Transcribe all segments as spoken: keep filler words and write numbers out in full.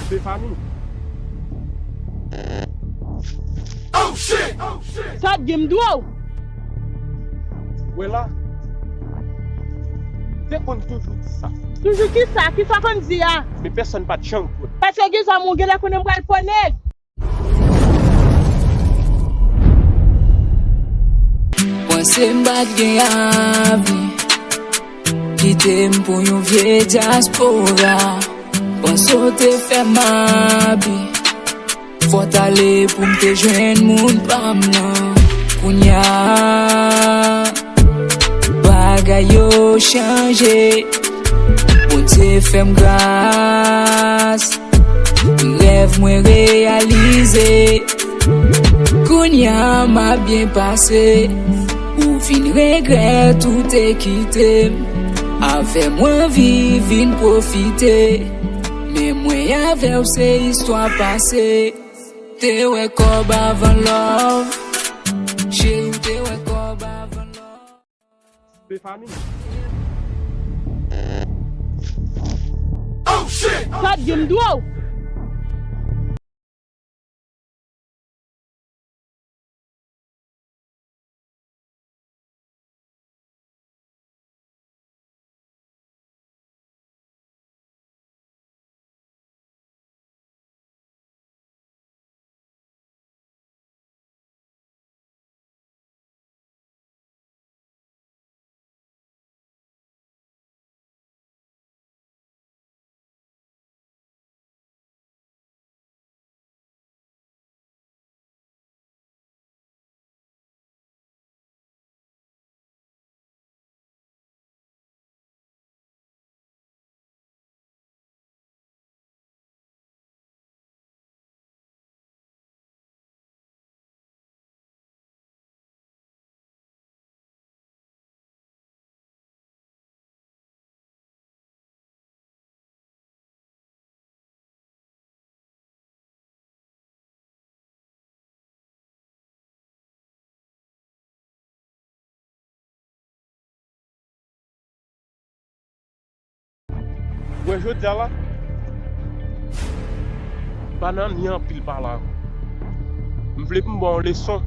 Stefani. Sa w t gen m dwe w. Wè la. Te konn toujou di sa. Toujou ki sa? Ki sa w konn di a? Men pèsonn pa t janm kwè. Paske gen zòm ou genlè konnen m pral fò nèg. Panse m pa t gen avni. Kite m pou yon vye dyaspora. Panse w te fè m abi. Fò t ale pou m te jwenn moun pa m nan. Kounya, bagay yo chanje. Bondye fè m gras. Rèv mwen reyalize. Kounya m ap byen pase. Ou vin regrèt ou te kite m. Avè m w anvi vin pwofite. Men mwen avè w se istwa pase. Te wè kòb avan love. Cheri, w te wè kòb avan love. Stefani. Sa w t gen m dwe w. Wè jodi a la, m pa nan anyen anpil pale avè w. M vle pou m ba w yon leson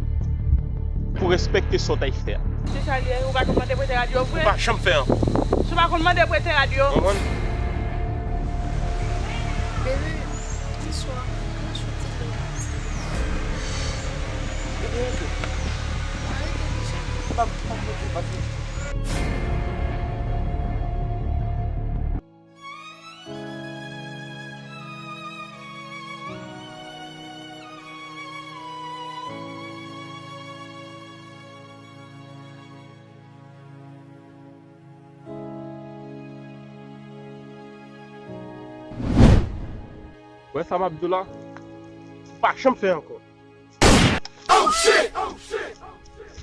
pou respekte sa w t al fè a. Se sa l ye, ou pa konn mande prete radyo vre? M pa janm fè ankò. Si w pa konn mande prete radyo. Konprann? Bebe, bonswa. Kòman w te ye? Ou gen yon kè? Arete deja. M ap, m ap monte, m ap monte. Wè sa m ap di w la, pa janm fè ankò.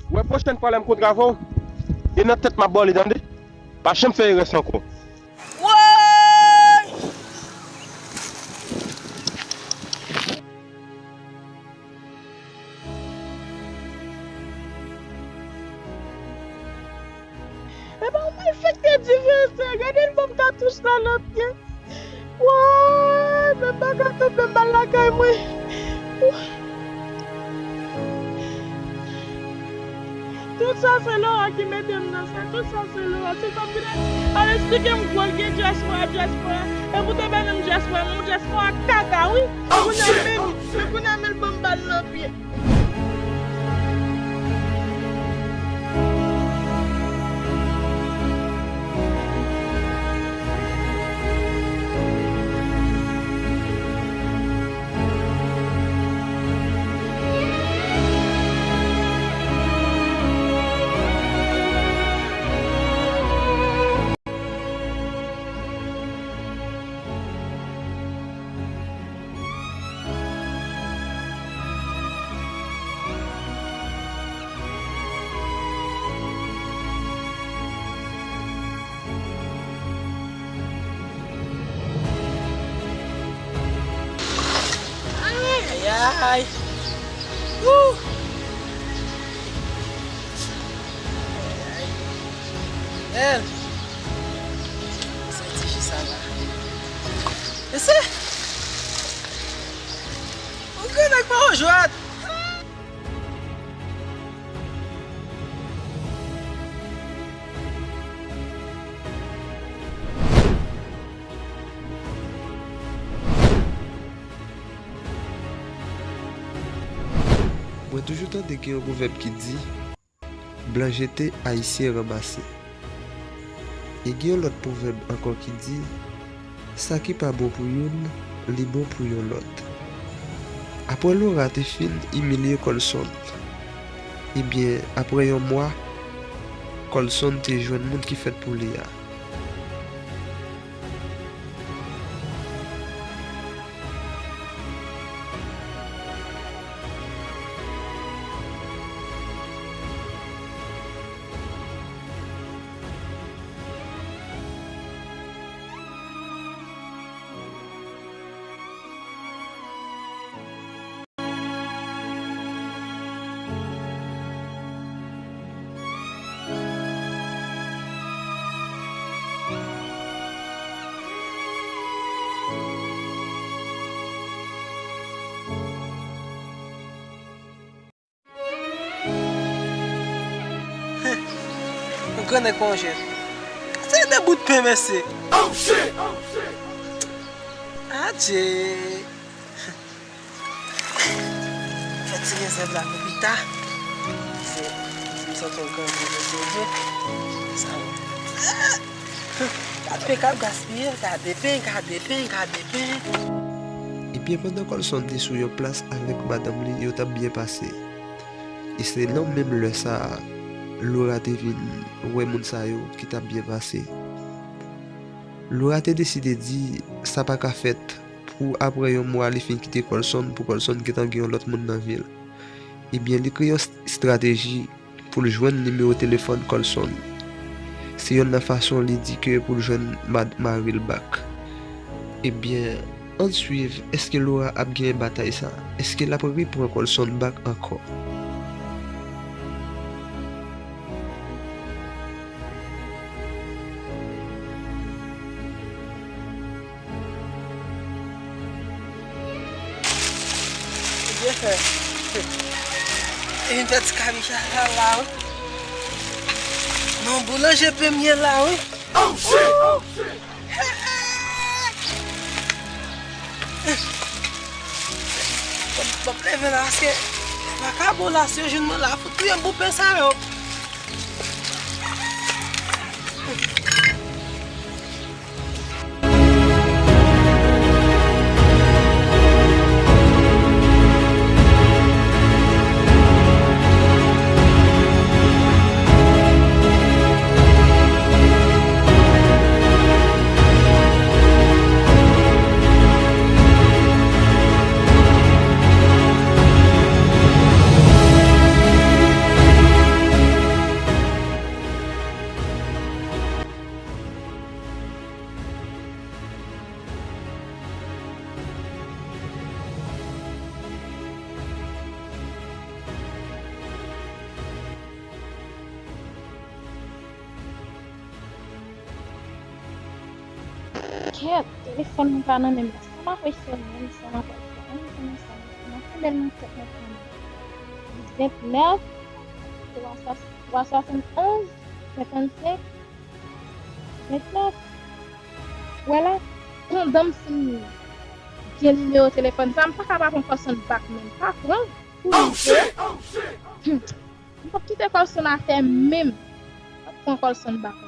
Wè pwochèn fwa lè m kontre avè w, e nan tèt m ap ba w li, tande? Pa janm fè erè sa ankò. Woy! Epa yon malfektè diferan sa, gade l ban m katouch la nan pye. Woy, men m pa ka kanpe, m al lakay mwen. Tout sa se Laura ki mete m nan sa, tout sa se Laura. Se pa vin al eksplike m gwo l gen dyaspora, dyaspora. Epi w te bay menm dyaspora, menm dyaspora kaka, wi. Kounye a men, men kounye a men l ban m bal nan pye. Ay, ay. Woo! Ay, ay. Bèl. Se ti fi sa la. Mesye! Jwèt! Mwen toujou tande gen yon pwovèb ki di, blan jete, Ayisyen ranmase. E gen yon lòt pwovèb ankò ki di, sa ki pa bon pou youn, li bon pou yon lòt. Apre Laura te fin imilye Colson, ebyen, apre yon mwa, Colson te jwenn moun ki fèt pou li a. Yon grannèg pa yon jèn. Se de bout pen, mesye. Adje. Fè ti rezèv la pou pita. Se, m santi yon grangou, mesye, vre. Sa, gade pen k ap gaspiye, gade pen, gade pen, gade pen. Ebyen, pandan Colson te sou yon plas avèk madanm li, yo t ap byen pase. E se nan menm lè sa a, Laura te vin wè moun sa yo ki t ap byen pase. Laura te deside di sa pa ka fèt pou apre yon mwa li fin kite Colson, pou Colson gentan gen yon lòt moun nan vi l. Ebyen, li kreye yon s-, estrateji pou l jwenn nimewo telefòn Colson. Se yonn nan fason li di ke pou l jwenn mad-, mari l bak. Ebyen, ann swiv, èske Laura ap genyen batay sa? Èske l ap repran Colson bak ankò? Byen fè. E vin fè ti kabich la la wi. Non, boulanje pen m ye la wi. M ap leve la paske vakabon la, si yo jwenn mwen la, fout touye m pou pen sa yo. Kèt, telefòn mwen pa nan men m la. Sa m ap wè sou men m, sa m ap wè sou men m, sa m ap wè sou men m, sa m ap wè sou men m. Vennèf, twa sa, twa swasannonz, senkannsenk, vennèf. Wè la, pandan m fin gen nimewo telefòn sa, m pa ka pa pran Colson bak, men m pa pran pou li. Hum, m p ap kite Colson atè menm. M p ap pran Colson bak ankò.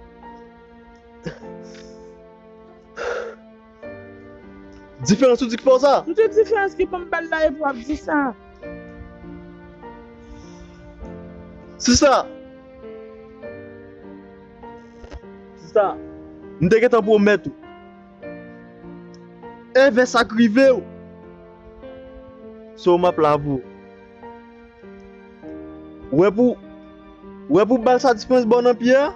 Diferans ou di k fè w sa? M di w diferans ki ban m bal la epi w ap di sa. Sista! Sista! M te gentan pwomèt ou. Envè sa k rive w. Se w m ap la pou. Ou wè pou, ou wè pou bal sa diferans ba w nan pye a?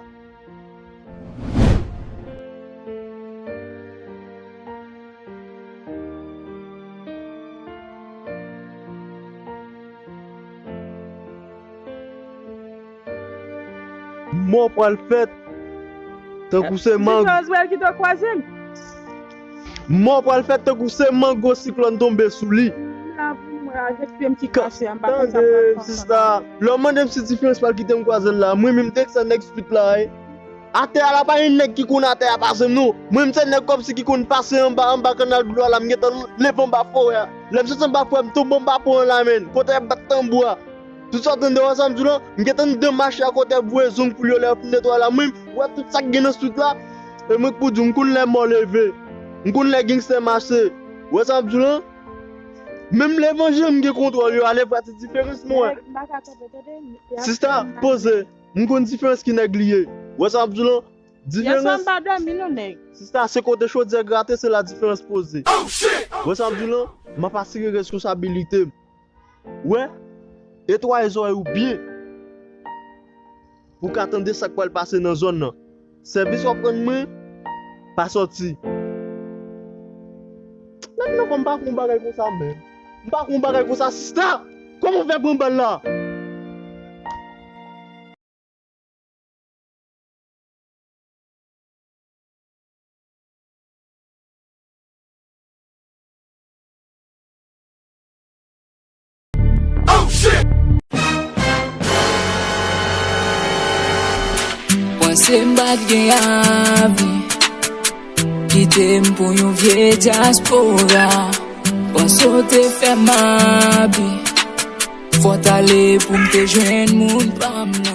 Mò pral fèt tankou se mang. Mò pral fèt tankou se mango siklòn tonbe sou li. Tande, sista. Lè w mande m si diferans pral kite m kwaze l la, mwen menm m te sa nèg street la, wi. Atè a la pa gen nèg ki konn atè a pase m non. Mwen m se nèg kòmsi ki konn pase anba, anba kanal dlo a la, m gentan leve anba forè a. Lè m soti anba forè, m tonbe anba pon an la menm. Kote y ap bat tanbou a. Tout sa w tande, wè sa m di w lan, m gentan anndan mache a kote y ap voye zong pou yo lè yo fin netwaye la. Mwen, wè tout sa k gen nan street la. E mwen k pou di w, m konn lè mò leve. M konn lè gangstè mache. Wè sa m di w lan. Menm levanjil m gen kontwòl yo, ale pratik diferans mwen wè. Sista, poze. M konn diferans ki nèg li ye. Wè sa m ap di w lan? Diferans. Yèswa m pa dòmi non, nèg. Sista, se kote chodyè grate, se la diferans poze. Wè sa m ap di w lan? M ap asire responsabilite m. Wè, netwaye zòrèy ou byen pou w ka tande sa k pral pase nan zòn nan. Sèvis w ap rann mwen, pa sòti. Nèg nan fò m pa fè yon bagay konsa menm. M pa fè yon bagay konsa, sista! Kòman w fè pran bal la? Panse m pa t gen avi, kite m pou yon vye dyaspora. Panse w te fè m abi, fò t ale pou m te jwenn moun pa m nan.